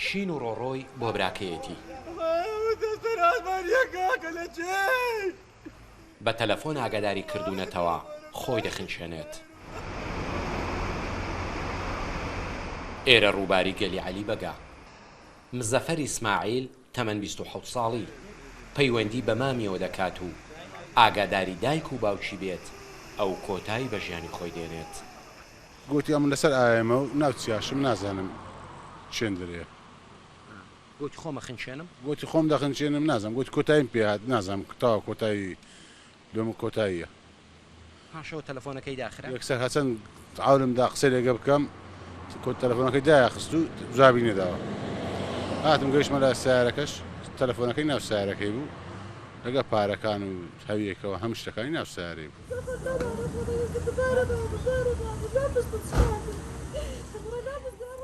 شین و ڕۆڕۆی بۆ براکەیەتی. بە تەلەفۆن ئاگاداری کردوونەتەوە خۆی دەخنکێنێت. ئێرە ڕووباری گەلی عەلی بەگە. مزەفەر ئیسماعیل تەمەن 27 ساڵی، پەیوەندی بە مامیەوە دەکات و ئاگاداری دایک و باوکی بێت، ئەو کۆتایی بە ژیانی خۆی دێنێت. گۆتی ئەمن لەسەر ئایەمە و ناو چیاشم نازانم چێندرێ. گۆتی خۆم ئەخنکێنم؟ گۆتی خۆم دەخنکێنم نازانم گۆتی کۆتاییم پێ هات نازانم تەواو کۆتایی لۆ من کۆتاییە. پاشەوە تەلەفۆنەکەی داخرا؟ یەکسەر هەچەند عەولم دا قسەی لەگە بکەم کۆ تەلەفۆنەکەی دایەخست و جوابی نەداوە. هاتم گەیشتمە لای سەیارەکەش تەلەفۆنەکەی ناو سەیارەکەی بوو لەگە پارەکان و هەویەکەوە هەموو شتەکانی ناو سەیارەی بوو.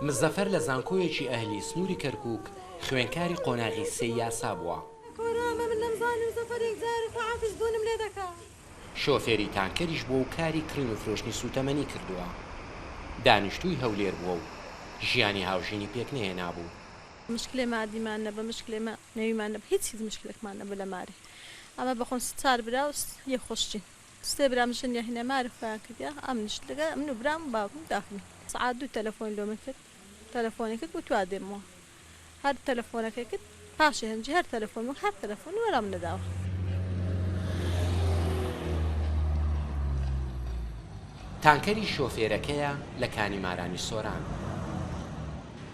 مزەفەر لە زانکۆیەکی ئەهلی سنووری کەرکووک خوێندکاری قۆناغی سێی یاسا بووە. شۆفێری تانکەریش بووە و کاری کڕین و فرۆشتنی سووتەمەنی کردووە. دانیشتووی هەولێر بووە و ژیانی هاوژینی پێکنەهێنابوو. مشکلەی مادیمان نەبە مشکلەی مە نەویمان نەبە هیچ هیچ مشکلەکمان نەبە لە مارێ ئەمە بەخۆم چار برا و یەک خوشکین سێ برام ژنیا هینا ماری خۆیان کردیا ئەمنیش لەگە ئەمن و برام و باوکم داخلین سەعات دوو تەلەفۆنی لۆ من کرد تەلەفۆنی کرد وتوا دێمەوە هەر تەلەفۆنەکەی کرد پاشێ هەنجی هەر تەلەفۆن هەر تەلەفۆن وەرام نەداوە. تانکەری شۆفێرەکەیە لە کانی مارانی سۆران.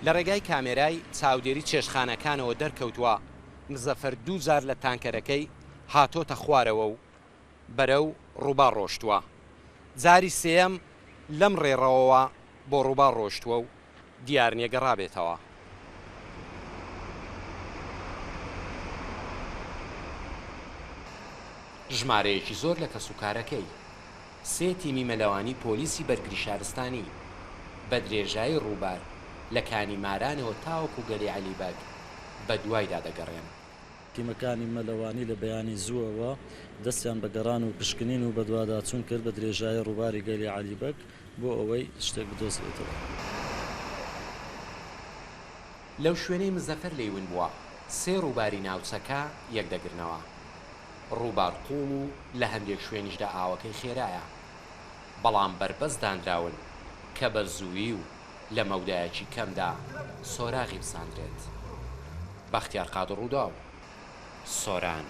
لە ڕێگای کامێرای چاودێری چێشتخانەکانەوە دەرکەوتووە، مزەفەر دووجار لە تانکەرەکەی هاتۆتە خوارەوە و بەرەو ڕووبار ڕۆشتووە، جاری سێیەم لەم ڕێڕەوەوە بۆ ڕووبار ڕۆشتووە و دیار نییە گەڕابێتەوە. ژمارەیەکی زۆر لە کەسوکارەکەی. سێ تیمی مەلەوانی پۆلیسی بەرگری شارستانی، بە درێژایی ڕووبار لە کانی مارانەوە تاوەکو گەلی عەلی بەگ بەدوایدا دەگەڕێن. تیمەکانی مەلەوانی لە بەیانی زووەوە دەستیان بە گەڕان و پشکنین و بەدواداچوون کرد بە درێژایی ڕووباری گەلی عەلی بەگ بۆ ئەوەی شتێک بدۆزرێتەوە. لەو شوێنەی مزەفەر لێی ون بووە، سێ ڕووباری ناوچەکە یەکدەگرنەوە. ڕووبار قووڵ و لە هەندێک شوێنیشدا ئاوەکەی خێرایە، بەڵام بەربەست دانراون کە بە زوویی و لە مەودایەکی کەمدا سۆراغی بزانرێت. بەختیار قادر ڕووداو، سۆران.